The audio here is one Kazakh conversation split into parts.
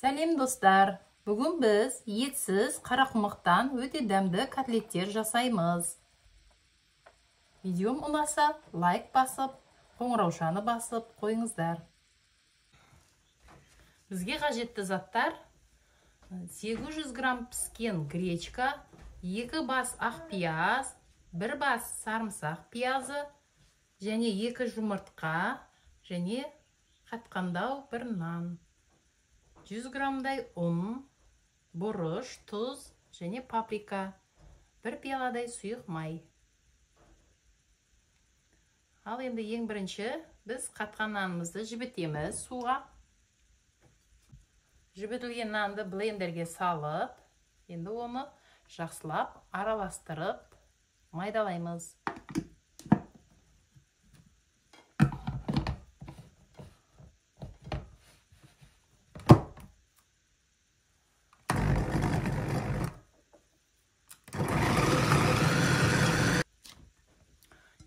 Сәлем достар! Бүгін біз етсіз қарақұмықтан өте дәмді котлеттер жасаймыз. Видеом ұнаса лайк басып, қоңыраушаны басып қойыңыздар. Бізге қажетті заттар: 800 грамм піскен гречка, 2 бас ақ пияз, 1 бас сарымсақ пиязы, және 2 жұмыртқа, және қатқандау бір нан, 100 граммдай ұн, бұрыш, тұз және паприка, 1 пиаладай сұйық май. Ал енді ең бірінші біз қатқан нанымызды жібітеміз суға. Жібітілген нанды блендерге салып, енді оны жақсылап араластырып майдалаймыз.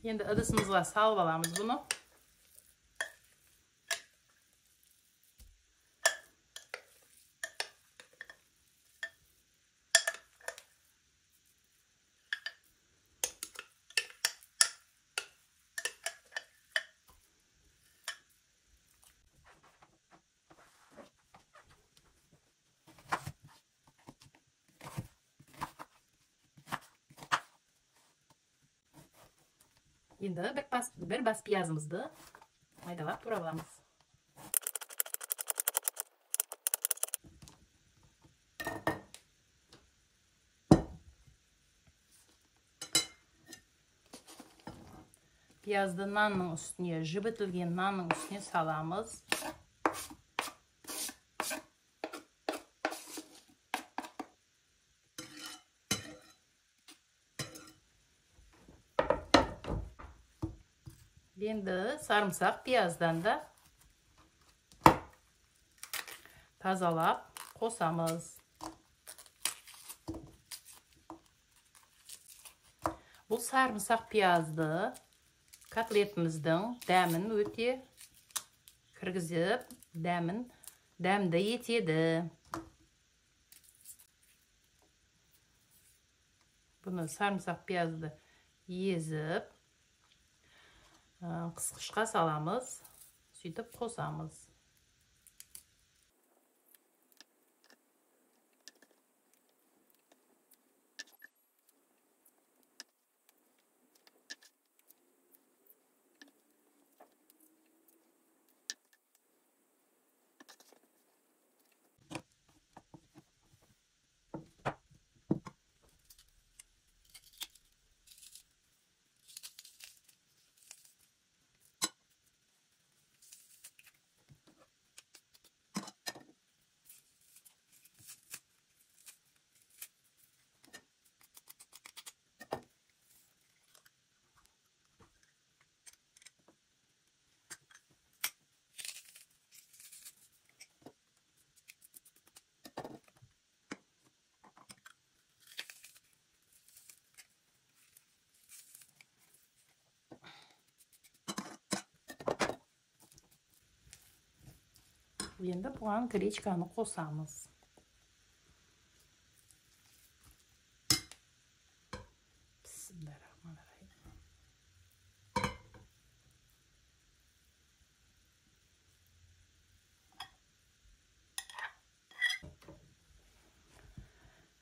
Енді ыдысымызға салып аламыз бұны. Енді бір бас пиязымызды майдалап турап аламыз. Пиязды нанның үстіне, жібітілген нанның үстіне саламыз. Енді сарымсақ пияздан да тазалап қосамыз. Бұл сарымсақ пиязды котлетіміздің дәмін өте кіргізіп, дәмін дәмді етеді. Бұны сарымсақ пиязды езіп қысқышқа саламыз, сөйтіп қосамыз. Енді бұған гречканы қосамыз. Бисмиллахиррахманиррахим.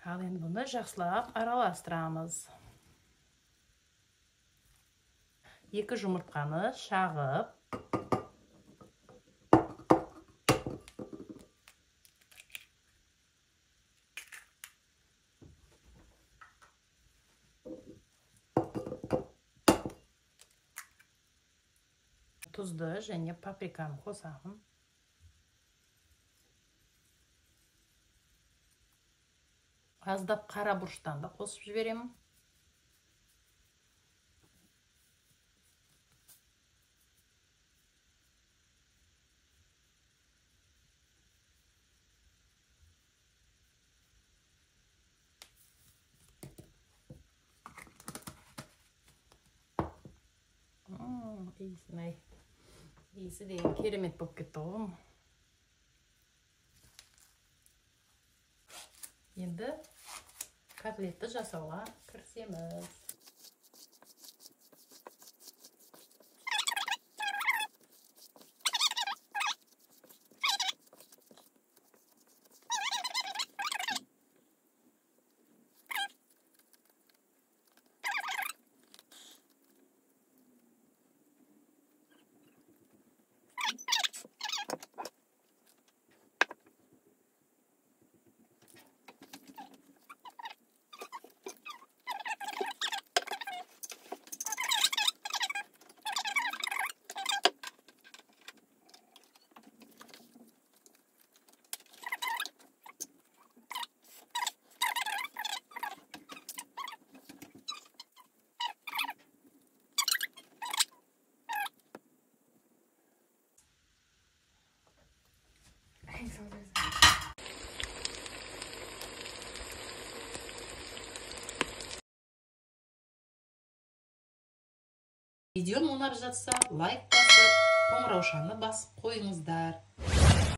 Ал енді бұны жақсылап араластырамыз. 2 жұмыртқаны шағып, тұзды және паприканы қосамын. Аздап қара бұрыштан да қосып жіберемін. Иісін ай. Иісі деген керемет болып кетті ғой. Енді котлетті жасауға кірісеміз. Видеом ұнап жатса, лайк басып, қоңыраушаны басып қойыңыздар.